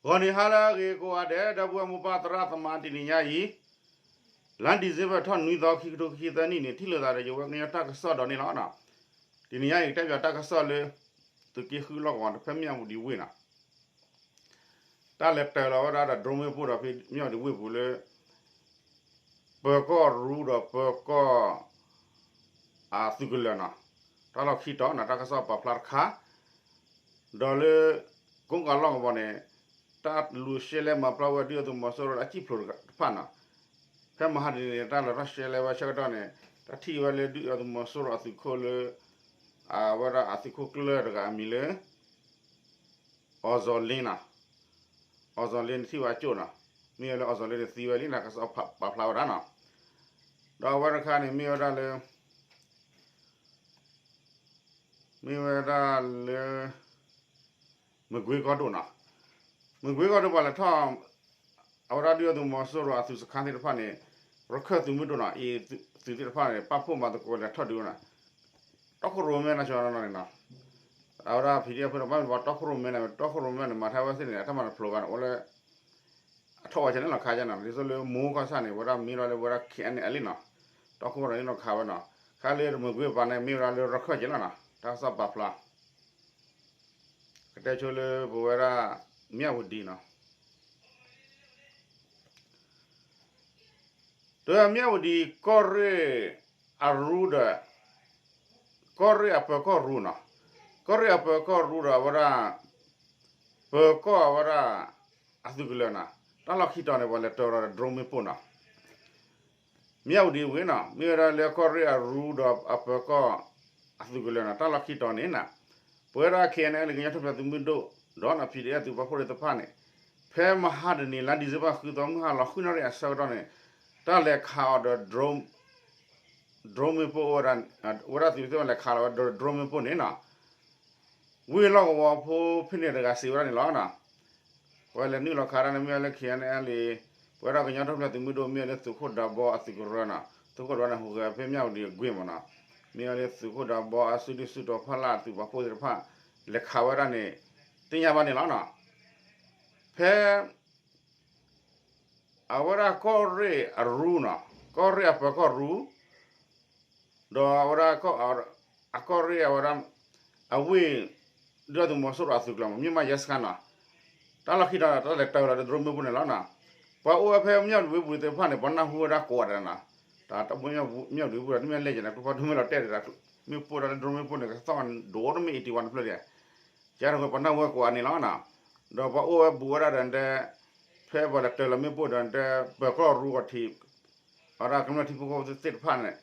ဂီၤနံၤဟါလၢအဂ့ၤကိးဂၤဒဲး ဒီပုၢ်ဝဲၢ်မိၢ်ပၢ်သရၣ်သမါ တနံၤညါအံၤ လါ December ထီၣ်နွံသီ ခံကထိခံဆံသၢနံၣ်န့ၣ် ထံၣ်လိာ်သးဒီးယဝဲကညီတၢ်ကစီၣ်ဒီးန့ၣ်လီၤ. တနံၤညါအံၤ ကတဲပၠးတၢ်ကစီၣ်လၢ သုးက့ဃုလီၢ်ကဝီၤတဖၣ် မၠၣ်ဝတံၤဝ့ၢ်နီၤ တၢ်လဲၤတၢၤလီၤဝဲဒၣ်ဒီး drone မ့ၣ်ပိၢ်ဒီးဖဲမၠၣ်ဝတံၤဝ့ၢ်ပူၤလၢ ပၢၤကီၢ်ရူဒီးပၢၤကီၢ် အသုးကလၢၤနီၤ, တၢ်လီၢ်ခံတီၤနီၤ တၢ်ကစီၣ်ပာ်ဖျါတခါ, ဒီးလၢ ကိးကၤလီၢ်ကဝီၤန့ၣ် တၢ်လူၤရှဲလဲမၤပျီဝဲဒုၣ်ဒါသုးမီၤစိရိၤလၢအစံၣ်ဖျိးတဖၣ်နီၤ, ဖဲမဟါတနံၤန့ၣ် တၢ်လီၤထီၣ်ရှဲလဲဝဲဆၢကတီၢ်န့ၣ် တၢ်ထံၣ်ဝဲလၢဒုၣ်ဒါသုးမီၤစိရိၤအသုးခိၣ်လၢ အဝဲဒၣ်အသုးခိၣ်ကျၢၢ်တဂၤအမံၤလၢ အီၣ်စီၤလ့နီၤ, အီၣ်စီၤလ့န့ၣ်ထံၣ်ဝဲအကၠိၣ်နီၤ, မ့ၢ်ဝဲလၢအီၣ်စီၤလ့န့ၣ်သံဝဲလံနီၤ ကစီၣ်ပာ်ဖျါဝဲဒၣ်နီၤ, ဒီးအဝဲတခါန့ၣ် မ့ၢ်ဝဲဒၣ်လၢ မ့ၢ်ဝဲဒၣ်လၢ မကွ့ကီၢ်ဒိၣ်နီၤ, မကွ့ကီၢ်ဒိၣ်ပှၤလဲၤထီၣ် အဝဲဒၣ်ဒုၣ်ဒါသုးမီၤစိရိၤအသုးစခါသ့ၣ်တဖၣ်န့ၣ် ရခၢၣ်သုးမုၢ်ဒိၣ်နီၤ, အံၤသုးသ့ၣ်တဖၣ်န့ၣ် ပာ်ဖှိၣ်မၤသကိးလဲၤထီၣ်ဒုးဝဲနီၤ, တီခိၣ်ရိၣ်မဲနီၤ ကၠီနီၤန့ၣ်နီၤ, အဝဲဒၣ် PDF ဖိတဖၣ်မ့ၢ်ပှၤတီခိၣ်ရိၣ်မဲန့ၣ် တီခိၣ်ရိၣ်မဲန့ၣ် မၤထဲဝဲသ့ၣ်န့ၣ် အတၢ်မၤတဖျိးဘၣ်န့ၣ် အိၣ်လၢ အထီၣ်ဝဲကဲန့ၣ်လီၤခါကဲနီၤ, ဒ်သိးလၢမူကီၢ်ဆၣ်န့ၣ် ဝဲဒၣ်မ့ၢ်ဝဲဒၣ်လၢဝဲဒၣ် KNLA နီၤ, တီခိၣ်ရိၣ်မဲန့ၣ်လီၤခါဝဲနီၤ, ခါလၢမကွ့ပၤန့ၣ် မ့ၢ်ဝဲဒၣ်လၢရခၢၣ်ကဲလီၤနီၤ, တၢ်ကစီၣ်ပာ်ဖျါ ကတဲဆိလၢပဝဲဒၣ် မၠၣ်ဝတံၤနီၤ, တၢ်မၠၣ်ဝတံၤ ကီၢ်ရ့ၣ်အရူဒီး ကီၢ်ရ့ၣ်အပၢၤကီၢ်ရူနီၤ, ကီၢ်ရ့ၣ်အပၢၤကီၢ်ရူဒီးအဝဲဒၣ် ပၢၤကီၢ်အဝဲဒၣ် အသုးကလၢၤနီၤ, တၢ်လီၢ်ခံတီၤန့ၣ် ပှၤလဲၤတၢၤလီၤဒီး drone မ့ၣ်ပိၢ်နီၤ မၠၣ်ဝတံၤဝ့ၢ်နီၤ, မ့ၢ်ဝဲဒၣ်လၢကီၢ်ရ့ၣ်အရူဒီးအပၢၤကီၢ် အသုးကလၢၤနီၤ, တၢ်လီၢ်ခံတီၤန့ၣ်နီၤ, ပဝဲဒၣ် KNLA ကညီထူၣ်ဖျဲးသုးမုၢ်ဒိၣ် ဒီးနီၤ PDF သုးပာ်ဖှိၣ်သ့ၣ်တဖၣ်န့ၣ် ဖဲမဟါတနံၤ လါ December ဃုသီ မုၢ်ဟါလီၤဃုနၣ်ရံၣ်အဆၢကတီၢ်န့ၣ် တၢ်လဲၤခးအီၤဒီး drone မ့ၣ်ပိၢ်အိၣ်ဝဲဒၣ်, ဝဲဒၣ်သုးသ့ၣ်တဖၣ်လဲၤခးလီၤဝဲဒီး drone မ့ၣ်ပိၢ်န့ၣ်နီၤ ဝ့ၢ်လီၢ်ကဝီၤဖိဖဲန့ၣ်တဂၤစံးဝဲဒၣ်န့ၣ်လီၤ. ပှၤလဲၤနုာ်လီၤခးတၢ်န့ၣ် မ့ၢ်ဝဲလၢ KNLA ပဝဲဒၣ်ကညီထူၣ်ဖျဲးသုးမုၢ်ဒိၣ် မ့ၢ်ဝဲလၢသုးခိၣ်ဒးဘီအသုးကရၢနီၤ, သုးခိၣ်ဒးဘီန့ၣ် ဟူးဂဲၤဖဲမၠၣ်ဝတံၤအကွ့ၢ်မးနီၤ, မ့ၢ်ဝဲလၢသုးခိၣ်ဒးဘီအစုဒုၣ်စုတီၤဖီလာ်သုးပာ်ဖှိၣ်သ့ၣ်တဖၣ် လဲၤခးဝဲဒၣ်န့ၣ် သ့ၣ်ညါဘၣ်န့ၣ်လီၤနီၤ. ဖဲ အဝဲဒၣ်ကီၢ်ရ့ၣ်အရူနီၤ, ကီၢ်ရ့ၣ်အပၢၤကီၢ်ရူ ဒီးအဝဲဒၣ် အကီၢ်ရ့ၣ်အဝဲဒၣ် အဝ့ၢ် ဒုၣ်ဒါသုးမီၤစိရိၤအသုးကျိၤမး မ့ၢ်မးယဲစခါနီၤ, တၢ်လီၢ်ခံတီၤတၢ်လဲၤတၢၤလီၤဒီး drone မ့ၣ်ပိၢ်န့ၣ်လီၤနီၤ. ပှၤအိၣ်ဝဲဖဲမၠၣ်ဝတံၤဝ့ၢ်ပူၤသ့ၣ်တဖၣ်န့ၣ် ပှၤနၢ်ဟူဝဲဒၣ်ကိးဂၤဒဲးနီၤ, တၢ်တၢ်မၠၣ်ဝတံၤဝ့ၢ်ပူၤဒီး တမ့ၢ်လဲၣ်ကဲန့ၣ် ကျိဖးဒိၣ်မ့ၢ်လီၤတဲာ်ဒီး မ့ၣ်ပိၢ်ဒၣ်လၢ drone မ့ၣ်ပိၢ်န့ၣ် ကသီၣ်ဒိၣ်တမ့ၢ်အံၤတံၢ်ဝါတဖျၢၣ်ဒံး ကဲထီၣ်ပှၤနၢ်ဟူဝဲကိးဂၤန့ၣ်လီၤနီၤ. ဒီးပှၤအိၣ်ဝဲဘူးဝဲဒၣ်ဒီးတဲ ဖဲပှၤလဲၤတၢၤလီၤမ့ၣ်ပိၢ်ဒီးတဲ ပၢၤကီၢ်ရူအထံး အဝဲဒၣ်ကမျၢၢ်ထံဖိကီၢ်ဖိသ့ၣ်တဖၣ်န့ၣ်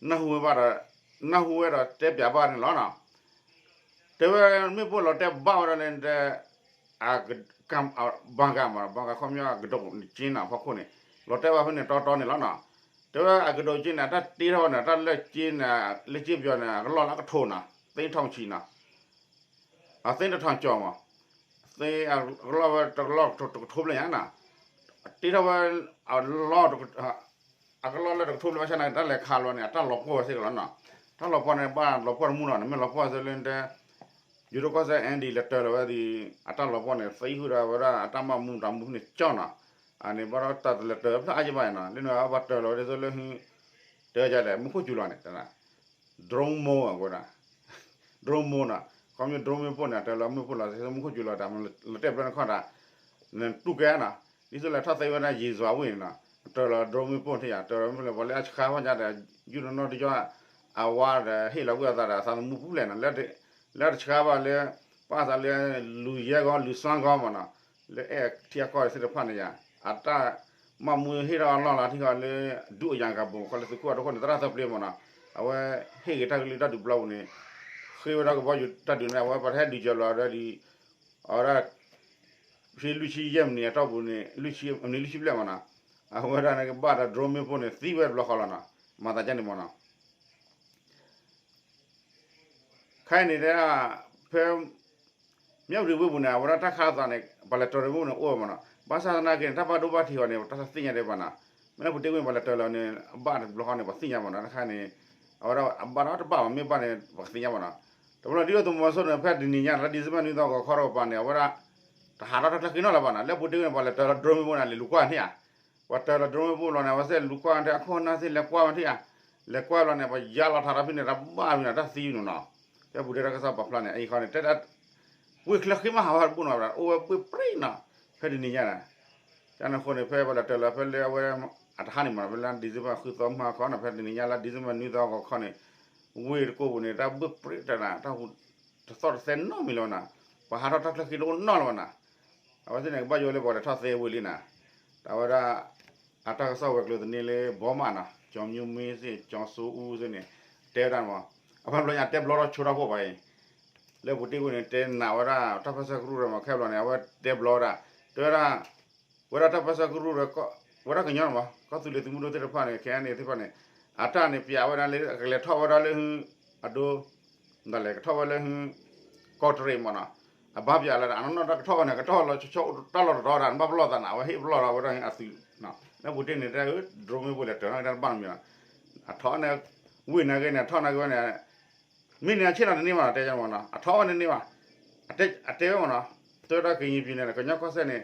နၢ်ဟူဝဲဘၣ်ဒီး နၢ်ဟူဝဲဒီးတဲပၠးဘၣ်န့ၣ်လီၤနီၤ. တဲဝဲမ့ၣ်ပိၢ်လီၤတဲာ်ဘၣ်ဝဲဒၣ်န့ၣ်တဲ အ ဘၣ်ဂၤမး ဘၣ်ဂၤခီပညီအကဒိးက့န့ၣ် ဖီခိၣ်န့ၣ် လီၤတဲာ်ဘၣ်ဖဲန့ၣ်တီတီန့ၣ်လီၤနီၤ. တဲဝဲအကဒိးက့န့ၣ် အတၢ်တ့ထီၣ်ဝဲန့ၣ် အတၢ်လၢက့န့ၣ် လၢက့ပယီၤန့ၣ် အကလီၢ်လၢအကထိးနီၤ သ့ထီၣ်ဆံးနီၤ အသ့တထီၣ်ကၠီၤမး သ့အကလီၢ်ဝဲတကလီၢ်တကထိဘျဲၣ်ညါနီၤ တ့ထီၣ်ဝဲ အလီၢ် အကလီၢ်လၢတကထိဘျဲၣ်ဘၣ်ဆၣ်န့ၣ် တၢ်လဲၤခးလီၤန့ၣ် အတၢ်လီၤပှီၢ်ဝဲစ့ၢ်ကီးလီၤနီၤ. တၢ်လီၤပှီၢ်န့ၣ် ဘၣ်လီၤပှီၢ်တမူနီၤ နမ့ၢ်လီၤပှီၢ်စ့ၢ်လၢတဲ ယူၤဒိၣ်ကီၢ်စဲၣ် အ့ၣ်ဒံး လဲၤတၢၤလီၤဝဲဒံး အတၢ်လီၤပှီၢ်န့ၣ် သံဃုာ်ဒီးဝဲဒၣ်အတၢ်မၤမူတၢ်မူန့ၣ်ကၠီနီၤ. အန့ၣ်ဘၣ်ဒီးတၢ်တလဲၤတၢၤဖျၢၣ်အါယဘၣ်နီၤ လၢနဘၣ်တၢၤလီၤဝဲဒ်သိးလၢ တဲဒ်လဲၣ် မူခိၣ်စူၤလီၤန့ၣ် drone မ့ၣ်အဝဲဒၣ် drone မ့ၣ်နီၤ ခီမ့ၢ် drone မ့ၣ်ပိၢ်န့ၣ် တၢၤလီၤမ့ၣ်ပိၢ်လီၤ မူခိၣ်စူၤလီၤတၢ် လီၤတဲာ်ဖျၢၣ်န့ၣ်ခီတၢ် နတူၢ်ကဲနီၤ ဒ်သိးလဲၤထီၣ်သ့ဝဲဒၣ်ယံၤစွၤဝ့ၢ်န့ၣ်နီၤ တၢၤလီၤ drone မ့ၣ်ပိၢ်ထံၣ်ယၤ တၢၤလီၤမ့ၣ်ပိၢ်လၢပှၤလၢအဆှါဖီညါဒီး ယူၢ်တနီၣ်တယီၣ် အဝါဒီးဟ့ၣ်လီၤကွံာ်အသးဒီး အသးသမူပူၤဖျဲးနီၤ လၢတဆှါဘၣ်လၢ ပၣ်သးလၢ လူၤယဲၢ်ဂီၤ လူၤစွါဂီၤမ့ၢ်နီၤ လၢအဲၣ်ထံအကီၢ်သ့ၣ်တဖၣ်န့ၣ်ယၤ အတၢ်မၤမူဟ့ၣ်ထီၣ်အလီၢ်လီၤထံဂီၤလၢ ဒူအယၤကဘိ ခီလၢသုးခိၣ်အတခိၣ်န့ၣ် သရၣ်သၢပျ့ၤမ့ၢ်နီၤ အဝဲဟ့ၣ်ဂ့ၤတၢ်ကလုၢ်တၢ်ဒုးပျီပူၤန့ၣ် ဃ့ဝဲဒၣ်ကဘီယူၤတၢ်ဒုးန့ၣ် အဝဲပှၤတဟဲဒုးကၢၤလီၤဒီး အဝဲဒၣ် ဖဲလွံၢ်ဆံယဲၢ်မံးနံးအတီၢ်ပူၤန့ၣ် လွံၢ်ဆံ မံးနံးလွံၢ်ဆံဘျဲၣ်မ့ၢ်နီၤ အဝဲဒၣ်န့ၣ်ကဘၣ်ဒီး drone မ့ၣ်ပိၢ်န့ၣ် သံဝဲတဘျီဃီလီၤနီၤ မၤသးဒ်န့ၣ်မ့ၢ်နီၤ ခဲအံၤန့ၣ်တဲဒၣ် ဖဲ မၠၣ်ဝတံၤဝ့ၢ်ပူၤန့ၣ် အဝဲဒၣ်တၢ်ခးသးန့ၣ် ပှၤလဲၤတၢၤလီၤမ့ၣ်ပိၢ်န့ၣ်အိၣ်ဝဲမ့ၢ်နီၤ ဘၣ်ဆၣ်သနာ်က့န့ၣ် တၢ်ဘၣ်ဒိဘၣ်ထံးအီၤန့ၣ် တၢ်သ့ၣ်ညါဒံးဘၣ်နီၤ မ့ၢ်လၢပူၤတ့ၢ်ဝ့ၢ်ပှၤလဲၤတၢၤလီၤန့ၣ် အဘၣ်တဘျီဃီန့ၣ် ပှၤသ့ၣ်ညါမ့ၢ်နီၤ တခါန့ၣ် အဝဲဒၣ်အဘၣ်ဒီးတဘၣ်ဘၣ် မ့ၢ်ဘၣ်န့ၣ် ပှၤကသ့ၣ်ညါမ့ၢ်နီၤ တဘျီဒ်သိးသုးမီၤစိရိၤန့ၣ် ဖဲတနံၤညါန့ၣ် လါ December နွံသီဂီၤခီတကပၤန့ၣ် အဝဲဒၣ် တဟးထီၣ်တၢ်ချၢဃံနီၣ်လၢၤဘၣ်နီၤ, လၢပူၤတ့ၢ်ဝဲန့ၣ် ပှၤလဲၤတၢၤလီၤ drone မ့ၣ်ပိၢ်န့ၣ် လဲၤလူၤကွၢ်န့ၣ်ဧါ, ပှၤတၢၤလီၤ drone မ့ၣ်ပိၢ်လီၤန့ၣ် အဝဲသ့ၣ်လူၤကွၢ်န့ၣ် အခိၣ်အနၢ်သ့ၣ်လဲၤကွၢ်ဝဲန့ၣ်ဧါ, လဲၤကွၢ်လီၤန့ၣ် ပှၤယါလီၤထးထီၣ်ဖဲန့ၣ် တၢ်ဘၣ်ဝံၤနီၤ တၢ်သံဝံၤနီၤ, ဖဲပူၤတ့ၢ်တၢ်ကစီၣ်ပာ်ဖျါန့ၣ် အအံၤဃီန့ၣ် တဲဒၣ် ဝ့ၢ်ချၢဃံမးဟးဝဲတဘူၣ်နီၤ အိၣ်ဝဲဘှ့ၣ်ပြံနီၤ, ဖဲတနံၤညါန့ၣ် ကန့ၣ်အဃိန့ၣ် ဖဲပှၤလဲၤတၢၤလီၤဖဲလၢအဝဲ အတဟါန့ၣ်မးနီၤ ဖဲလၢ December ဃုသီမုၢ်ဟါခီနီၤ ဖဲတနံၤညါလၢ December နွံသီဂီၤခီန့ၣ် ဝ့ၢ်တကိးပူၤန့ၣ် တၢ်ဘှ့ၣ်ပြံတၢ်နၤ တၢ်ဟူးတသီၣ်တသဲနီတမံၤလၢၤဘၣ်နီၤ, ပှၤဟးထီၣ်တၢ်ချၢဃံတအိၣ်နီတမံၤလၢၤဘၣ်နီၤ, အဝဲသ့ၣ်န့ၣ် ကဘၣ်ယိၣ်လၢပှၤလဲၤထီၣ်သ့ဝ့ၢ်လံနီၤ, တၢ်ဝဲဒၣ် အတၢ်ကစီၣ်ဝဲၤကျိၤသန့လၢ ဘီမးနီၤ ကၠီၤမၠိမ့ၢ်သ့ၣ် ကၠီၤစိအူသ့ၣ်န့ၣ် တဲဝဲဒၣ်မး, အဖဲဘျီညါတဲဘျီထီၣ်ဆိထီၣ်ခိၣ်ဘၣ်အံၤ, လၢပူၤတ့ၢ်ဝ့ၢ်န့ၣ် တဲနးဝဲဒၣ် တၢ်ပၢၢ်ဆၢကရူၢ်ရၢမး ခဲဘျီန့ၣ် အဝဲတဲဘျီဝဲဒၣ်, တဲဝဲဒၣ် ဝဲဒၣ်တၢ်ပၢၢ်ဆၢကရူၢ်ရၢ ဝဲဒၣ်ကညီမး ကီၢ်သူလ့ၤသုးမုၢ်ဒိၣ်သ့ၣ်တဖၣ်န့ၣ် ခဲအံၤန့ၣ်သ့ၣ်တဖၣ်န့ၣ် အတၢ်န့ၣ်ပျးဝဲဒၣ်လၢ ကလဲၤထီၣ်ဝဲဒၣ်လၢ အဒိ ဒ်လဲၣ် ကထီၣ်ဝဲလၢ ကီၢ်တရံးမးနီၤ, အဘၣ်ပျးလၢ အနီၢ်နီၢ်တၢ်ကထီၣ်ဝဲန့ၣ် ကထီၣ်လီၤဆီဆီတၢ်လီၢ်တတီၤဒၣ် နဘၣ်ပလီၢ်သးနၤ အဝဲဟ့ၣ်ပလီၢ်ဒီးဝဲဒၣ်အသုး, လၢပူၤတ့ၢ်န့ၣ် တဲ drone မ့ၣ်ပိၢ်လဲၤတၢၤနီၣ်က့ၤတၢ်တဘၣ်တမံၤလီၤ, အထီၣ်န့ၣ် ဝ့ၢ်နာ်က့န့ၣ် အထီၣ်နာ်က့ဝဲန့ၣ် မ့ၢ်န့ၣ်အဆ့ၣ်နီၤတန့ၢ်ဘၣ်နီၤ တဲမးနီၤ အထီၣ်ဝဲန့ၣ်န့ၢ်ဘၣ်, အတဲဝဲမးနီၤ, တဲဝဲဒၣ်ကရင်ပြည်န့ၣ် ကညီကီၢ်စဲၣ်န့ၣ်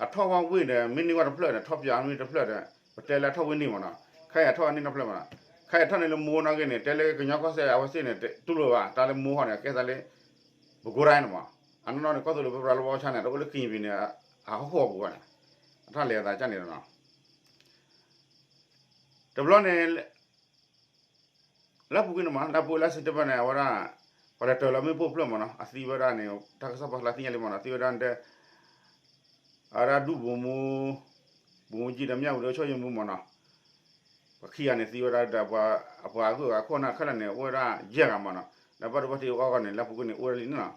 အထီၣ်ဝဲဝ့ၢ်ဒီး မ့ၢ်န့ၢ်ဝဲတဖျၢၣ်ဒီး ထီၣ်ပၠးမ့ၢ်တဖျၢၣ်ဒီး ပတဲလၢအထီၣ်ဝ့ၢ်န့ၢ်မးနီၤ, ခဲအံၤအထီၣ်ဝဲန့ၢ်တဖျၢၣ်မးနီၤ, ခဲအံၤထီၣ်န့ၢ်လၢမိၢ်နာ်က့န့ၣ် တဲလၢကညီကီၢ်စဲၣ်အဝဲသ့ၣ်န့ၣ် တူၢ်လိာ်ဘၣ် တၢ်လၢမိၢ်ဟီန့ၣ် ကဲသးလၢ ပကိးရၢ်န့ၣ်မး, အနီၢ်နီၢ်န့ၣ် ကီၢ်သူလ့ၤပရၢလၢဝီဆါန့ၣ် တအိၣ်လၢကရင်ပြည်န့ၣ် အဟီၣ်ခိၣ်အပူၤဘၣ်န့ၣ်, အတၢ်လဲၤအသးကၢ်န့ၣ်လီၤနီၤ, တဘျီန့ၣ် လၢပူၤကွံာ်န့ၣ်မး လၢပူၤလၢ September န့ၣ် အဝဲဒၣ် ပှၤလဲၤတၢၤလီၤမ့ၣ်ပိၢ်ဖျၢၣ်မးနီၤ အသံဝဲဒၣ်န့ၣ် တၢ်ကစီၣ်ပာ်ဖျါသ့ၣ်ညါလံမးနီၤ သံဝဲဒၣ်တဲ အဝဲဒၣ်ဒူၣ်ဗိုလ်မှူး ဗိုလ်မှူးကြီးဒီး မြဝတီ အုပ်ချုပ်ရေးမှူးမးနီၤ ပှၤခံဂၤန့ၣ်သံဝဲဒၣ်ဒီး အပှၤအဂုၤအဂၤခိၣ်နၢ်ခဲလၢာ်န့ၣ် အိၣ်ဝဲဒၣ်ယဲၢ်ဂၤမးနီၤ လၢဘၣ်ဒိဘၣ်ထံးအဂီၢ်န့ၣ် လၢပူၤကွံာ်န့ၣ် အိၣ်ဝဲဒၣ်လံန့ၣ်နီၤ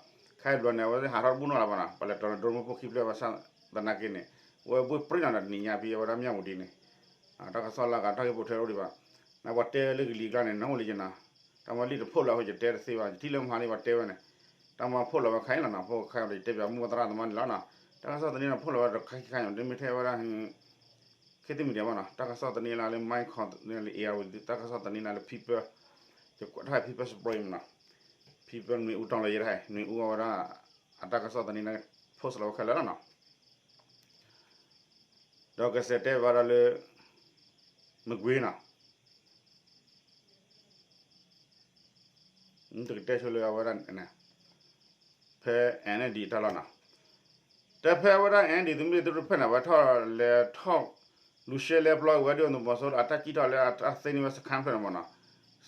ခဲအံၤတဘျီန့ၣ် အဝဲသ့ၣ်ဟးထီၣ်တဘူၣ်နီၢ်လၢၤဘၣ်နီၤ ပှၤလဲၤတၢၤလီၤ drone မ့ၣ်ပိၢ်ခံဖျၢၣ်ဘၣ်ဆၣ်သနာ်က့န့ၣ် အဝဲဘှ့ၣ်ပြံနီၤဒီးတနံၤညါဖဲအဝဲဒၣ်မြဝတီန့ၣ် တၢ်ကစီၣ်လၢအဂၤတၢ်ဂ့ၢ်ပိာ်ထွဲအိၣ်ဒံးဘၣ်, နပှၤတဲလၢကလံၤကျါန့ၣ် နအိၣ်လံကနၤ, တၢ်မၤလံၣ်တဖှိၣ်လၢအဃိ ယတဲတသ့ဘၣ် ယထံၣ်လၢမဟါလံ ပှၤတဲဝဲန့ၣ်, တၢ်မၤဖှိၣ်လီၤဝဲခါအံၤလီၤနီၤ ဖှိၣ်ခါအံၤဒီး ယတဲပၠးမုၢ်သရၣ်သမါန့ၣ်လီၤနီၤ, တၢ်ကစီၣ်သန့လီၤ ဖှိၣ်လီၤဝဲတခါခံခါညါ တမ့ၢ်ထဲဝဲဒၣ် ခ့သ့ၣ်မံၤဒံးဘၣ်နီၤ တၢ်ကစီၣ်သန့လၢလၢ မိုင်းခွဲးသန့လၢ အ့ၣ်ရဝတီ တၢ်ကစီၣ်သန့လၢလၢ People, တၢ် People Spring မနီၤ, People နွေဦးတော်လှန်ရေး တခါ နွေဦး အဝဲဒၣ် အတၢ်ကစီၣ်သန့လၢ post လီၤဝဲခဲလၢာ်လီၤနီၤ ဒီးကစဲးတဲဘၣ်ဒီးလၢ မကွ့နီၤ, တကတဲဆိလၢအဝဲဒၣ်န့ၣ် ဖဲ NLD တၢ်လီၢ်နီၤ, တဲဖဲအဝဲဒၣ် NLD သုးမုၢ်သံၣ်ဘိတဖျၢၣ်န့ၣ် အဝဲထီၣ်လဲၤထီၣ် လူၤရှဲလဲပျီက့ၤဝဲဒၣ်သုးမီၤစိရိၤအတၢ်စံၣ်ထီၣ်လၢအတၢ်သ့န့ၢ်ဝဲစခါဖျၢၣ်န့ၣ်မနီၤ,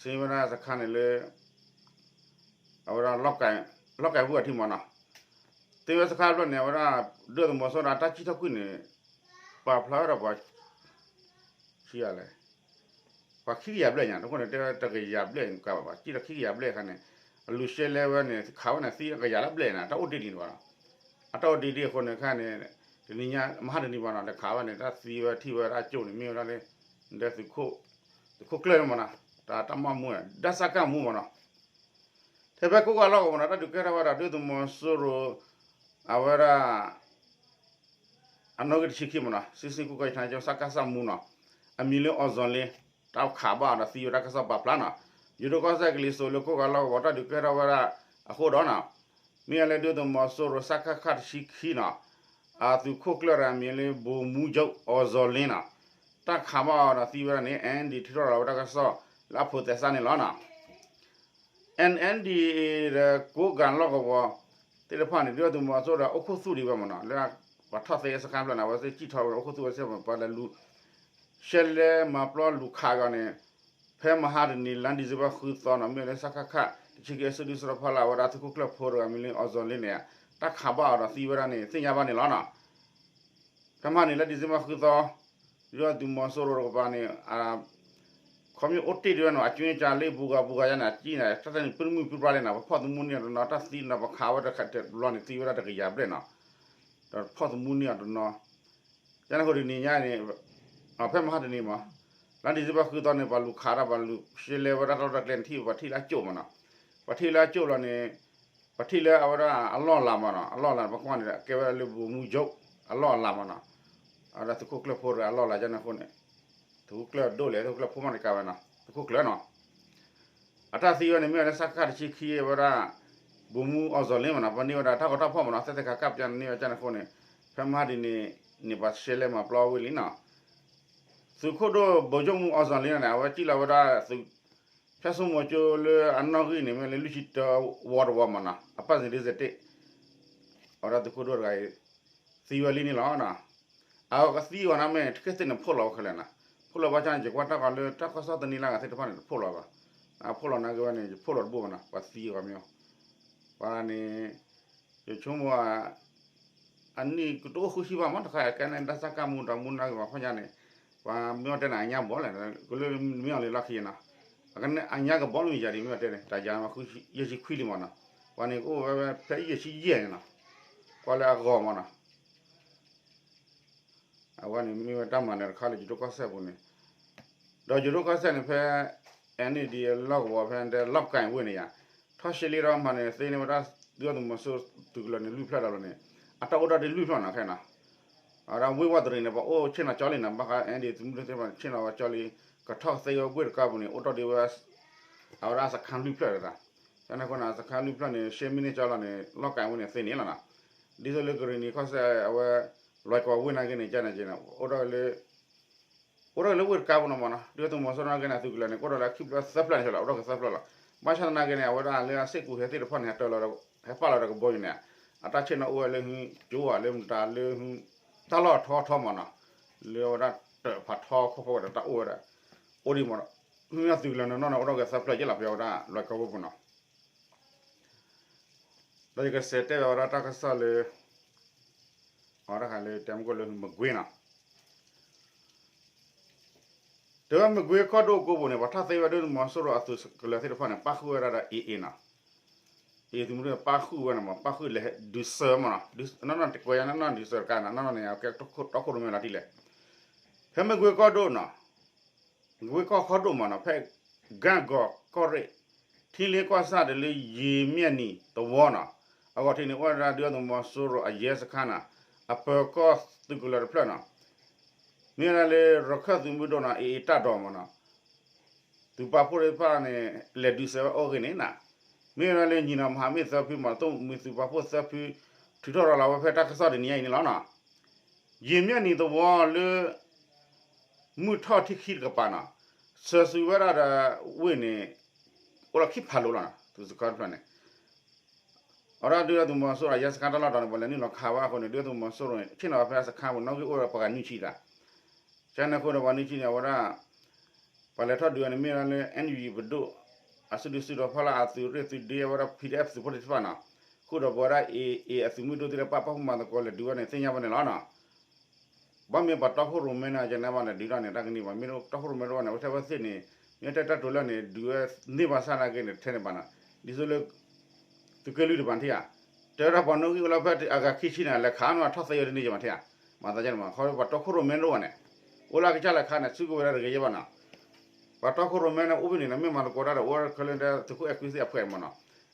သ့န့ၢ်ဝဲဒၣ်စခါန့ၣ်လၢ အဝဲဒၣ် လီၢ်ကဲပူၤအထံမနီၤ, သ့ဝဲစခါဖျၢၣ်န့ၣ် အဝဲဒၣ် ဒုၣ်ဒါသုးမီၤစိရိၤအတၢ်စံၣ်ထီၣ်ကွံာ်န့ၣ် ပာ်ဖျါဝဲဒၣ်ပှၤ ဆံးလဲၣ် ပှၤခံကယၤဘျဲၣ်ညါ တဃိန့ၣ် တဲဝဲတကယၤဘျဲၣ်ကဘၣ် စံၣ်ထီၣ်ခံကယၤဘျဲၣ်အခါန့ၣ် အလူၤရှဲလဲဝဲန့ၣ် ခးဝဲန့ၣ်သံကယၤလၢဘျဲၣ်န့ၣ် တၢ်အိၣ်ဒံးဒံးန့ၣ်ဘၣ်နီၤ, အတၢ်အိၣ်ဒံးဒံးအဃိန့ၣ်ခါန့ၣ် တနံၤညါ မဟါတနံၤဘၣ်နီၤ တခးဝဲန့ၣ် တၢ်သံဝဲထံၣ်ဝဲဒၣ်အကၠိၣ်န့ၣ် မ့ၢ်ဝဲဒၣ်လၢ ဒီး သုးခိၣ်ကျၢၢ်န့ၣ်မနီၤ တၢ်တၢ်မၤမူ ဒၣ်စၢ်ကၢ်မူမနီၤ ထဲဖဲကိးဂၤလီၢ်ကဝီၤမနီၤ တၢ်ဒုးကဲထီၣ်ဝဲဒၣ် ဒုၣ်ဒါသုးမီၤစိရိၤ အဝဲဒၣ် အနီၣ်ဂံၢ်တဆံခံမနီၤ စစ်ဆင်ရေးကွပ်ကဲဌာနချုပ် စကစ မှူးနီၤ အမံၤလၢ အီၣ်စီၣ်လ့ တၢ်ခးဘၣ်အီၤဒီးသံဝဲတၢ်ကစီၣ်ပာ်ဖျါနီၤ ယိၤဒိၣ်ကီၢ်စဲၣ်ကလံၤစိးလၢကိးဂၤလီၢ်ကဝီၤ တၢ်ဒုးကဲထီၣ်ဝဲဒၣ်အဃိဒီးနီၤ မ့ၢ်အလၢဒုၣ်ဒါသုးမီၤစိရိၤ စကခ တဆံခံနီၤ အသုးခိၣ်ကျၢၢ်ဒီးအမံၤလၢ ဗိုလ်မှူးချုပ် အီၣ်စီၣ်လ့နီၤ တၢ်ခးဘၣ်အီၤဒီးသံဝဲဒၣ်န့ၣ် NLD ထုးထီၣ်လီၤဝဲတၢ်ကစီၣ်လၢအဖိးသဲစးန့ၣ်လီၤနီၤ NLD ဒီးကိးဂၤလီၢ်ကဝီၤသ့ၣ်တဖၣ်န့ၣ် ဒုၣ်ဒါသုးမီၤစိရိၤဒီးအိၣ်ခိၣ်သူၣ်ဒံးဝဲမနီၤ လၢပှၤထီၣ်သ့စခါဖျၢၣ်န့ၣ် အဝဲသ့ၣ်စံၣ်ထီၣ်ဝဲအိၣ်ခိၣ်သူၣ်ဝဲစ့ၢ်ကီး ပှၤလဲၤလူၤ ရှဲလဲမၤပျီလူၤခးအဂီၢ်န့ၣ် ဖဲမဟါတနံၤ လါ December ဃုသီနီၤ မ့ၢ်လၢ စကခ တဆံခံ အစုဒုၣ်စီၤဖီလာ် အဝဲဒၣ်သုးခိၣ်ကျၢၢ်ဖိတဂၤမံၤလၢ အီၣ်စီၣ်လ့န့ၣ် တၢ်ခးဘၣ်အီၤဒီးသံဝဲဒၣ်န့ၣ် သ့ၣ်ညါဘၣ်န့ၣ်လီၤနီၤ ဖဲမဟါန့ၣ် လါ December ဃုသီ ဒုၣ်ဒါသုးမီၤစိရိၤတကပၤန့ၣ် ခီဖျိအိၣ်တ့ၢ်ဒံးဝဲနီၤ အကၠွ့ကၠါလၢပူၤဂၤပူၤဂၤယါန့ၣ် အကံၢ်န့ၣ် တၢ်တနံၤပုၢ်တမုၢ်ပုၢ်ပြါလံနီၤ ပဖီၣ်သမူန့ၢ်အီၤတနီၤ တၢ်သံနီၤ ပခးဝဲတဘျီန့ၣ် သံဝဲဒၣ်တကယၤဘျဲၣ်နီၤ ဒီးဖီၣ်သမူန့ၢ်အီၤတနီၤ ယါန့ၣ်အဃိတနံၤညါန့ၣ် ဖဲမဟါတနံၤမး လါ December ဃုသီန့ၣ် ပှၤလူၤခးတၢ် ပှၤလူၤရှဲလဲဝဲဒၣ်တၢ်လီၢ်တၢ်ကျဲန့ၣ် ထံၣ်ပှၤထံၣ်လၢအကၠိၣ်မးနီၤ ပှၤထံၣ်လၢအကၠိၣ်လီၤန့ၣ် ပှၤထံၣ်လၢအဝဲဒၣ်အလီၢ်အလၤမးနီၤ အလီၢ်အလၤန့ၣ် ပကွၢ်န့ၣ် ကဲဝဲဒၣ်လၢ ဗိုလ်မှူးချုပ် အလီၢ်အလၤမးနီၤ အဝဲဒၣ်သုးခိၣ်ကျၢၢ်ဖိတဂၤအလီၢ်အလၤ ယါန့ၣ်အဃိန့ၣ် သုးခိၣ်ကျၢၢ်ဒိၣ်လဲၣ် သုးခိၣ်ကျၢၢ်ဖိမးတကးဝဲနီၤ သုးခိၣ်ကျၢၢ်နီၤ အတၢ်သံဝဲန့ၣ် မ့ၢ်ဝဲလၢ စကခ တဆံခံ အဝဲဒၣ် ဗိုလ်မှူးအောင်ဇော်လင်းမနီၤ ပှၤန့ၢ်ဝဲဒၣ်တၢ်ဂီၤတၢ်ဖီၣ်မနီၤ သဲသဲခါကၣ်ပျၢန့ၢ်ဝဲကၢ်န့ၣ်အဃိန့ၣ် ဖဲမဟါဒ်န့ၣ် န့ၣ်ပှၤရှဲလဲမၤပျီဝံၤလံနီၤ သုးခိၣ်ဒိၣ် ဗိုလ်ချုပ်မှူးအောင်ဇော်လင်း န့ၣ် အဝဲစံၣ်လီၤဝဲဒၣ်သုး ဖၠၣ်စိမိၤကၠိလၢအနီၣ်ဂံၢ်န့ၣ် မ့ၢ်လၢလွံၢ်ဆံတၢဝီတဝီမနီၤ အပၢ်စ့ဒ့စ့တ့ၢ် အဝဲဒၣ်သုးခိၣ်ဒိၣ်တဂၤအံၤ သံဝဲလံန့ၣ်လီၤ. အဝဲကသံအဂီၢ်န့ၣ်မ့ၢ် တက့ၢ်သ့ၣ်န့ၣ်ဖှိၣ်လီၤဝဲခဲလၢာ်နီၤ ဖှိၣ်လီၤဘၣ်ဆၣ်န့ၣ် ယကွၢ်တၢ်ဂီၤလၢတၢ်ကစီၣ်တနံၤလၢ်ဂၤသ့ၣ်တဖၣ်န့ၣ် တဖှိၣ်လီၤဘၣ် ဖှိၣ်လီၤနာ်က့ဝဲန့ၣ် ယဖှိၣ်လီၤတဘၣ်ဘၣ်နီၤ ပှၤသံအဂီၢ်မ့ၢ် ပှၤန့ၣ် ယဆိကမိၣ် အနံၣ်ကတအိၣ်ဃုဆံဘၣ်မး တခါအကဲန့ၣ် ဒၣ်စၢ်ကၢ်မူဒီးမူနာ်က့ၤပှၤဖီၣ်ညါန့ၣ် ပှၤမ့ၢ်အီၣ်တဲန့ၣ် အညါဘီလဲၣ် ကလၢမ့ၢ်အီၣ်လံလီၢ်ခံနီၤ အကန့ၣ်အညါကဘီမ့ၢ်ယၤဒ်မ့ၢ်အီၣ်တဲန့ၣ် တၢ်ယၤမး ယဲၢ်ဆံခွံလံမးနီၤ ပှၤန့ၣ်ကအိၣ်ဝဲဖဲယဲၢ်ဆံယဲၢ်န့ၣ်နီၤ ကွၢ်လၢအဂီၤမးနီၤ အဝဲန့ၣ်မ့ၢ်ဝဲတၢ်မၤနၢၤတခါလၢယိၤဒိၣ်ကီၢ်စဲၣ်ပူၤန့ၣ် ဒီးယိၤဒိၣ်ကီၢ်စဲၣ်န့ၣ်ဖဲ NAD လီၢ်ကဝီၤဖဲဒဲလီၢ်ကၣ်ဝ့ၢ်န့ၣ်ယါ ထီၣ်ရှဲလံဒီးမၤန့ၣ်သ့န့ၢ်ဝဲဒၣ် ဒုၣ်ဒါသုးမီၤစိရိၤသုးကလၢၤန့ၣ်လွံၢ်ဖျၢၣ်ဒီးလီၤန့ၣ် အတၢ်အိၣ်ထီၣ်ဒ်လွံၢ်ဖျၢၣ်နီၤခဲနီၤ အဝဲဒၣ်ဝ့ၢ်ဝီတရံးန့ၣ် ပှၤအိၣ်ဆ့ၣ်နီၤကၠီလံနီၤ ဘၣ်ဃး NAD သုးမုၢ်ဒိၣ်သ့ၣ်တဖၣ်န့ၣ် ဆ့ၣ်နီၤဝဲကၠီလံ ကထီၣ်သ့ဝဲဝ့ၢ်တကါပူၤန့ၣ် အိၣ်ထီၣ်ဒ်ဝဲ အဝဲဒၣ်စခါလွံၢ်ဖျၢၣ်တဒၣ် ကန့ၣ်အဃိန့ၣ် စခါလွံၢ်ဖျၢၣ်န့ၣ် ရှဲမံန့ၢ်ကၠီလီၤန့ၣ် လီၢ်ကၣ်ဝ့ၢ်န့ၣ်သ့န့ၣ်လီၤနီၤ ဒ်သိးလၢကရံၣ်နံၤကီၢ်စဲၣ်အဝဲ လွဲၢ်ကဝီၤဝ့ၢ်နာ်က့န့ၣ် ကန့ၣ်က့န့ၣ် အိၣ်ထီၣ်လၢ အိၣ်ထီၣ်လၢဝ့ၢ်တကါပူၤနီၤမးနီၤ ဒုၣ်ဒါသုးမီၤစိရိၤနာ်က့န့ၣ် သုးကလၢၤန့ၣ် ကအိၣ်ထီၣ်လၢခံဖျၢၣ်သၢဖျၢၣ်န့ၣ်လီၤ အိၣ်ထီၣ်က့ၤသၢဖျၢၣ်လီၤ ဘၣ်ဆၣ်သနာ်က့န့ၣ် အဝဲဒၣ်လၢအစ့ၢ်ကီးဟဲသ့ၣ်တဖၣ်န့ၣ် ဟဲတၢ်လီၤဒီး ဟဲပာ်လီၤဒီးကဘီယူၤန့ၣ် အတၢ်ဆ့ၣ်နီၤအိၣ်ဝဲလၢဟု ကၠိဝဲလၢမတၤလၢဟု တၢ်လီၢ်ထီထီမးနီၤ လၢအဝဲဒၣ်တၢ်ဖးထီခိၣ်ဖီဝဲဒီးတၢ်အိၣ်ဝဲဒၣ် အိၣ်ဒံးမးနီၤ ဟုသုးကလၢၤန့ၣ်နီၤန့ၣ် အိၣ်ထီၣ်က့ၤသၢဖျၢၣ်ယဲၢ်လီၤ ဖဲအဝဲဒၣ်လွဲၢ်ကဝီၤပူၤနီၤ ဒီးယကစးတဲဘၣ်ဝဲဒၣ်တၢ်ကစီၣ်လၢ အဝဲဒၣ်ဃးလၢတဲမုၢ်ကိၣ်လၢမကွ့ၤနီၤ တဲဝဲမကွ့ၤကီၢ်ဒိၣ်ကိးပူၤန့ၣ် ပှၤထီၣ်သ့ဝဲဒၣ်သုးမီၤစိရိၤအသုးကလၢၤသ့ၣ်တဖၣ်န့ၣ် ပၣ်ဃုာ်ဝဲဒၣ်ဒီး AA နီၤ AA သုးမုၢ်ဒိၣ်ပၣ်ဃုာ်ဝဲန့ၣ်မး ပၣ်ဃုာ်လဲၤဒုးစၢၤမးနီၤ နီၢ်နီၢ်တကွဲးယါနီၢ်နီၢ်ဒုးစၢၤတကါန့ၣ် နီၢ်နီၢ်န့ၣ် အကဲတီခိၣ်ရိၣ်မဲလီၤတံၢ်လဲၣ် ဖဲမကွ့ၤကီၢ်ဒိၣ်နီၤ မကွ့ၤကီၢ်ခီဒိၣ်မးနီၤ ဖဲ ကၣ်ဂီၤကီၢ်ရ့ၣ် ထံလ့ကီၢ်ဆၣ်ဒီးလၢယံၤမၠဲၣ်နံၤသဝီနီၤ အဂီၢ်ထံးန့ၣ် အိၣ်ဝဲဒၣ်ဒုၣ်ဒါသုးမီၤစိရိၤအယဲစခါနီၤ အပၢၤကီၢ်သုးကလၢၤတဖျၢၣ်နီၤ မ့ၢ်ဝဲဒၣ်လၢရခၢၣ်သုးမုၢ်ဒိၣ်နီၤ AA တၢ်ဒိးမးနီၤ သုးပာ်ဖှိၣ်သ့ၣ်တဖၣ်န့ၣ် လဲၤဒုးစဲးဝဲအိၣ်ဂ့ၤန့ၣ်နီၤ မ့ၢ်ဝဲဒၣ်လၢညီနီၤ မဟာမိတ်သၢဖုမး သိၣ်မှံၤသုးပာ်ဖှိၣ်သၢဖု ထုးထီၣ်ရၤလီၤဝဲဖဲတၢ်ကစီၣ်တနံၤညါအံၤန့ၣ်လီၤနီၤ ယံၤမၠဲၣ်နံၤသဝီလၢ မုၢ်ထီၣ်ထံခံတကပၤနီၤ စၢၤစုၤဝဲဒၣ်ဒီးဝ့ၢ်န့ၣ် အိၣ်လီၤခံဖးလိၤလီၤနီၤ သုးစခါတဖျၢၣ်န့ၣ် အဝဲဒၣ်ဒုၣ်ဒါသုးမီၤစိရိၤအယဲစခါတၢ်လီၢ်တီၤန့ၣ် ပှၤလဲၤနုာ်လီၤခးဝဲအဃိန့ၣ် ဒုၣ်ဒါသုးမီၤစိရိၤန့ၣ် ဆ့ၣ်နီၤဝဲဖဲအစခါပူၤ နီၣ်ဂံၢ်အိၣ်ဒီးပှၤဂၤနွံဆံတၢ် ကန့ၣ်အဃိန့ၣ် ပှၤနွံဆံန့ၣ် အဝဲဒၣ် ပှၤလဲၤထီၣ်ဒုးဝဲန့ၣ် မ့ၢ်ဝဲဒၣ်လၢ NUG ပဒိၣ် အစုဒုးစုဒီးဖီလာ်အသုးရ့ၣ်သုးဒ့အဝဲဒၣ် PDF သုးဖိသ့ၣ်တဖၣ်နီၤ ဃုာ်ဒီးပဝဲဒၣ် AA အသုးမုၢ်ဒိၣ်သ့ၣ်တဖၣ် ပာ်ဖှိၣ်မၤသကိးလဲၤဒုးဝဲန့ၣ် သ့ၣ်ညါဘၣ်န့ၣ်လီၤနီၤ ဘၣ်မ့ၢ်ပှၤတီခိၣ်ရိၣ်မဲန့ၣ် ကန့ၣ်ဘၣ်လဲၤဒုးတၢ်န့ၣ် တၢ်ကန့ၢ်ဘၣ် မ့ၢ်တီခိၣ်ရိၣ်မဲတအိၣ်န့ၣ် အဝဲထဲဝဲသ့ၣ်န့ၣ် မ့ၢ်တဲတၢ်တိၤလၢန့ၣ် ဒုးဝဲန့ၢ်ဘၣ်ဆၣ်နာ်က့န့ၣ် ထဲန့ၣ်ဘၣ်နီၤ ဒ်သိးလၢ သုးက့လွံၢ်တဘၣ်ထံၣ်ဧါ တဲဝဲဒၣ်ပှၤနီၣ်ဂံၢ်အိၣ်လၢဖဲအဂၤခံဆံန့ၣ် လဲၤခးနီၤ ထီၣ်သ့ဝဲတန့ၢ်ယမးထံၣ်ဧါ မၤသးဒ်န့ၣ်မး ခီပှၤတီခိၣ်ရိၣ်မဲတအိၣ်ဘၣ်န့ၣ် အိၣ်လၢအကစၢ်လဲၤခးန့ၣ် စုကဝဲၤဒၣ်တဂ့ၤယဲဘၣ်နီၤ ပှၤတီခိၣ်ရိၣ်မဲန့ၣ် အိၣ်ဖဲန့ၣ် မ့ၢ်မၤသကိးတၢ်ဒီး အိၣ်ဝဲခဲလၢာ်တဲ သုးခိၣ်အဲၣ်ခွံသ့ၣ်အဖှဲးမးနီၤ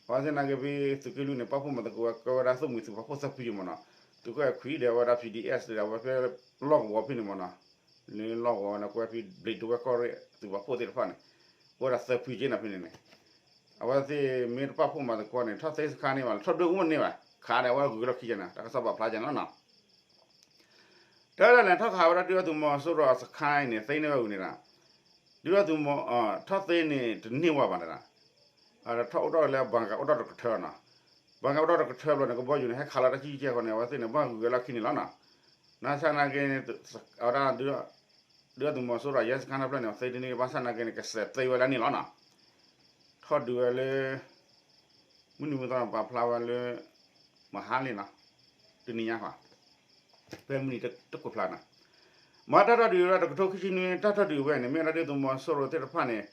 အဝဲသ့ၣ်နာ်က့ဖဲသုးက့လွံၢ်န့ၣ် ပာ်ဖှိၣ်မၤသကိးဝဲ ကဲဝဲဒၣ်သိၣ်မှံၤသုးပာ်ဖှိၣ်သၢဖုယံၤမးနီၤ သုးခိၣ်အဲၣ်ခွံဒီး အဝဲဒၣ် ပီၣ်ဒံၣ်အဲၣ်စ့ဒီး အဝဲဖဲလီၢ်ကဝီၤဖဲန့ၣ်မးနီၤ လၢလီၢ်ကဝီၤန့ၣ် ကွဲဖဲဘျံးဒဝဲၢ်ကီၢ်ရ့ၣ် သုးပာ်ဖှိၣ်သ့ၣ်တဖၣ်န့ၣ် အိၣ်ဝဲဒၣ်သၢဖုက့နီၤဖဲန့ၣ်န့ၣ် အဝဲသ့ၣ်မ့ၢ်တပာ်ဖှိၣ်မၤသကိးန့ၣ် ထီၣ်သ့စခါန့ၣ်ဘၣ် ထီၣ်ဒွဲၣ်အိၣ်န့ၢ်ဘၣ် ခးဒီးအဝဲဂုၤက့ၤလီၢ်ခံကန့ၣ် တၢ်ကစီၣ်ပာ်ဖျါကန့ၣ်လီၤနီၤ တဲဒၣ်လဲၤထီၣ်ခးဝဲဒၣ်ဒုၣ်ဒါသုးမီၤစိရိၤအစခါအံၤန့ၣ် သ့န့ၢ်ဝဲဂုၤန့ၣ်ဒီး ဒုၣ်ဒါသုးမီၤ ထီၣ်သ့န့ၣ်တန့ၢ်ဝဲဘၣ်တဒၣ် ထီၣ်အိၣ်ထီၣ်လၢဘၣ်ကအိၣ်ထီၣ်တကထၢနီၤ ဘၣ်ကအိၣ်ထီၣ်တကထၢဘျီန့ၣ် ကဘီယူၤန့ၣ် ဟဲခးလီၤတၢ်ကံကံကဲဃီန့ၣ် အဝဲသ့ၣ်န့ၣ် ဘၣ်ဂုၤဝဲလီၢ်ခံန့ၣ်လီၤနီၤ နာ်ဆၣ်နာ်က့ အဝဲဒၣ် ဒုၣ်ဒါသုးမီၤစိရိၤအယဲစခါတဖျၢၣ်န့ၣ် သ့တန့ၢ် ဘၣ်ဆၣ်နာ်က့န့ၣ် ကစဲးသ့ဝဲလၢန့ၣ်လီၤနီၤ ထီၣ်ဒုးဝဲလၢ မုၢ်နံၤမုၢ်သီန့ၣ် ပာ်ဖျါဝဲလၢ မဟါလံနီၤ တနံၤညါဃီ ဖဲမုၢ်နံၤတကိးဖျါနီၤ မ့ၢ်တၢ်ထီၣ်ဒုးဝဲဒၣ်တကထိခံဆံနွံ တၢ်ထီၣ်ဒုးဝဲန့ၣ် မ့ၢ်ဝဲဒၣ်ဒုၣ်ဒါသုးမီၤစိရိၤသ့ၣ်တဖၣ်န့ၣ်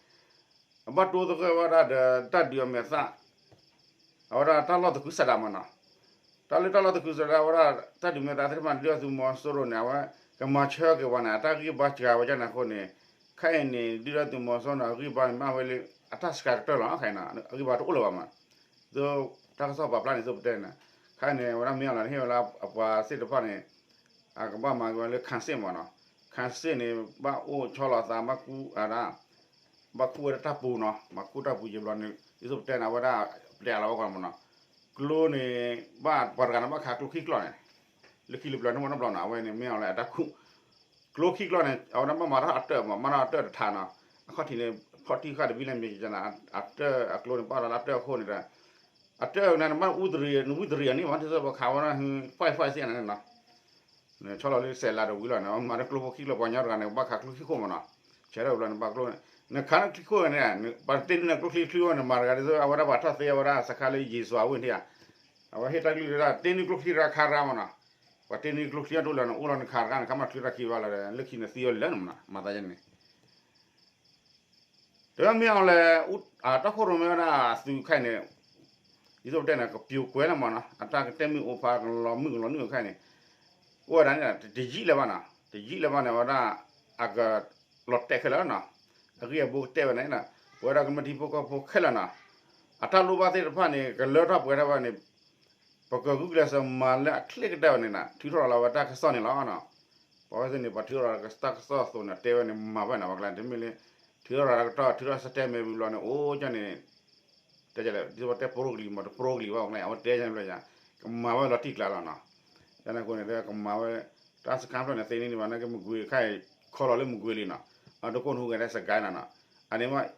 အဘၣ်တိသဂၢၢ်ဝဲဒၣ်ဒီးတၢ်ဒုးအမဲာ်သၣ် အဝဲဒၣ်တၢ်လီၢ်သကုၤဆးဒးမးနီၤ တၢ်လၢတၢ်လီၢ်သကုၤဆးဒးဝဲဒၣ် တၢ်ဒုးမဲာ်သၣ်သ့ၣ်တဖၣ်န့ၣ် ဒုၣ်ဒါသုးမီၤစိရိၤန့ၣ် အဝဲကမၤဆၢက့ၤဝဲန့ၣ် အတၢ်ဂံၢ်ဘါစှၤဝဲဒၣ်န့ၣ်အဃိန့ၣ် ခဲအံၤန့ၣ် ဒုၣ်ဒါသုးမီၤစိရိၤန့ၣ် အဂံၢ်ဘါန့ၣ် မ့ၢ်ဝဲလၢ အတၢ်စှၤကတၢၢ်လီၤ ခဲအံၤန့ၣ် အဂံၢ်ဘါတအိၣ်လၢၤဘၣ်မး သိးတၢ်ကစီၣ်ပာ်ဖျါန့ၣ် သိးပတဲန့ၣ် ခဲအံၤန့ၣ် အဝဲဒၣ်မ့ၢ်အီၤလီၤ ဟ့ၣ်ဝဲလၢအပှၤသ့ၣ်တဖၣ်န့ၣ် အကဘၣ်မၤက့ၤဝဲလၢ ခံစစ် မးနီၤ ခံစစ် န့ၣ် ဘၣ်အိၣ်ဆီလီၤသး ဘၣ်ကူအဒၣ် ဘၣ်ကူဝဲဒၣ်တၢ်ပူၤနီၤ မၤကူတၢ်ပူၤယံာ်ဘျီန့ၣ် ဒ်သိးပတဲန့ၣ် အဝဲဒၣ်ပျဲလီၤဝဲကီးမးနီၤ ကျိန့ၣ် ဘၣ်ပှၤတဂၤန့ၣ် ဘၣ်ခးကျိခံကျီၢ်န့ၣ် လၢခံလၢပျၢၤန့ၣ်မ့ၢ်နီတဘျီနီၤ အဝဲန့ၣ်မ့ၢ်အီၤလၢအတၢ်ခူၣ် ကျိခံကျီၢ်န့ၣ် အဝဲဒၣ်ဘၣ်မၤထီၣ်အတၢၢ်မး မၤထီၣ်အတၢၢ်တထးနီၤ အခီၣ်ထံးန့ၣ် ဖီၣ်ထံဃာ်တဘံလၢမ့ၢ်ကနၤ အတၢၢ်အကျိန့ၣ် ဘၣ်လီၤလၢအတၢၢ်အဃိန့ၣ်ဒီး အတၢၢ်န့ၣ် နဘၣ်အူတရံး နဝံတရံးအန့ၣ်မး ဒ်သိးပှၤခးဝဲဒၣ် five five စ့ၢ်န့ၣ်နီၤ ဆီလီၤလၢစဲးလးတဝံၤလီၤန့ၣ် မၤလၢကျိဖိခံကျီၢ်ပှၤကညီတဂၤန့ၣ် ဘၣ်ခးကျိခံခိၣ်မးနီၤ ဆဲးထီၣ်ဘျီန့ၣ် ဘၣ်ကျိန့ၣ် နခးန့ၣ်ခံခိၣ်န့ၣ် ပှၤတ့န့ၢ်နကျိချံချံဝဲန့ၣ် မၤတဂၤဒ်သိး အဝဲဒၣ်ပှၤထီၣ်သ့အဝဲဒၣ်စခါလၢယ့ၣ်စွၤဝ့ၢ်န့ၣ်ဧါ အဝဲဟ့ၣ်တၢ်ကလုၢ်ဒၣ် တ့န့ၢ်ကျိချံတဂၤခါတဂၤမးနီၤ ပှၤတ့န့ၢ်ကျိချံအတအိၣ်လၢၤန့ၣ် အိၣ်လီၤနခးတဂၤန့ၣ် ခါမးချံတၢ်ခံဘၣ်လီၤဒီး လၢခံန့ၣ်သံဝဲလၢာ်န့ၣ်မးနီၤ မၤသးယဲန့ၣ် တမ့ၢ်အီၤလဲၣ် တၢ်ခိၣ်ရိၣ်မဲဝဲဒၣ်သုးခဲအံၤန့ၣ် ဒ်သိးပတဲန့ၣ် ကပျိၤကွဲးလီၤမးနီၤ အတၢ်ကတဲမုၢ်အိၣ်ဖး ကလီၤမုၢ်ကလီၤနုာ်ခဲအံၤန့ၣ် အိၣ်ဝဲဒၣ်န့ၣ် တယံာ်လၢၤဘၣ်နီၤ တယံာ်လၢၤဘၣ်န့ၣ် အဝဲဒၣ် အကလီၤတဲာ်ခဲလၢာ်နီၤ အဂံၢ်အဘါကတဲဝဲန့ၣ် ပဝဲဒၣ်ကမျၢၢ်ထံဖိကီၢ်ဖိခဲလၢာ်နီၤ အတၢ်လိၣ်ဘၣ်သ့ၣ်တဖၣ်န့ၣ် ကလၢထီၣ်ပှဲၤထီၣ်ဝဲန့ၣ် ပကဂုာ်ကျဲးစၢးမၤလၢအချ့ကတၢၢ်ဝဲန့ၣ်နီၤ ထုးထီၣ်လီၤဝဲတၢ်ကစီၣ်န့ၣ်လီၤနီၤ ပဝဲသ့ၣ်န့ၣ် ပှၤထုးထီၣ်တၢ်ကစီၣ်အသိးန့ၣ် တဲဝဲန့ၣ် မၤဝဲန့ၣ် ပှၤကျါ တမ့ၢ်လၢ ထုးထီၣ်တၢ်ကစီၣ် ထုးထီၣ်စတဲမဲာ်ဘျီန့ၣ် အိၣ်ကၢန့ၣ် တဲလဲၣ် ဒ်သိးပတဲပရိကလံၤမး တပရိကလံၤဘၣ် ပှၤကျါ အဝဲတဲန့ၣ်ဘျီယၤ ကမၤဝဲလီၤတံၢ်ကျါလီၤနီၤ ယန့ၣ်အဃိန့ၣ် ကမၤဝဲ တၢ်စခါဖျၢၣ်န့ၣ် သ့န့ၢ်ဒံးဘၣ် နာ်က့မကွ့ၤခါအံၤ ခီလီၤလၢမကွ့ၤလံနီၤ အဒိခိၣ်နဟူးဂဲၤဒၣ်စကဲနီၤနီၤ အန့ၣ်မ့ၢ်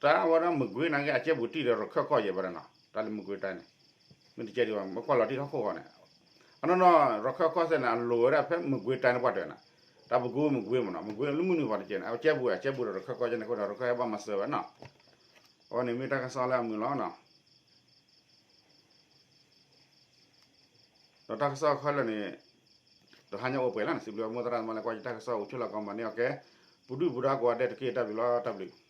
တၢ်ဝဲဒၣ်မကွ့ၤနာ်က့ အကဲဘူးတံၢ်ဒီးရခၢၣ်ကီၢ်ယဲၢ်ဘၣ်ဒီးနီၤ တၢ်လၢမကွ့ၤတၢ်န့ၣ် မ့ၢ်တကဲဒံးဘၣ် မ့ၢ်ကွၢ်လီၤတံၢ်ထီၣ်ခိၣ်ဃီန့ၣ် အနီၢ်နီၢ် ရခၢၣ်ကီၢ်စဲၣ်န့ၣ် အလိၤဝဲဒၣ်ဖဲမကွ့ၤတၢ်န့ၣ်ပှၤတၢၢ်နီၤ တၢ်ပကိမကွ့ၤမ့ၢ်နီၤ မကွ့ၤလၢမုၢ်နုာ်ပှၤတကဲန့ၣ် အကဲဘူး အကဲဘူးဒီးရခၢၣ်ကီၢ်ကဲန့ၣ်အဃိဒီး ရခၢၣ်ဟဲဘၣ်မၤစၢၤဝဲနီၤ အဝဲန့ၣ်မ့ၢ်တၢ်ကစီၣ်လၢအမုာ်လီၤနီၤ ဒီးတၢ်ကစီၣ်ခဲလၢာ်န့ၣ် တဟါညါအိၣ်ပှဲၤလီၤန့ၣ် စံးဘျုးမိၢ်သရၣ်သမါလၢကွၢ်ယတၢ်ကစီၣ်အိၣ်ဆူၣ်လီၤကီးမၤန့ၢ်အီၤကဲ ပူၤဒုၣ်ပူၤဒါကိးဂၤဒဲးတက့ၢ် တၢ်ဘျုးလီၤ တၢ်ဘျုး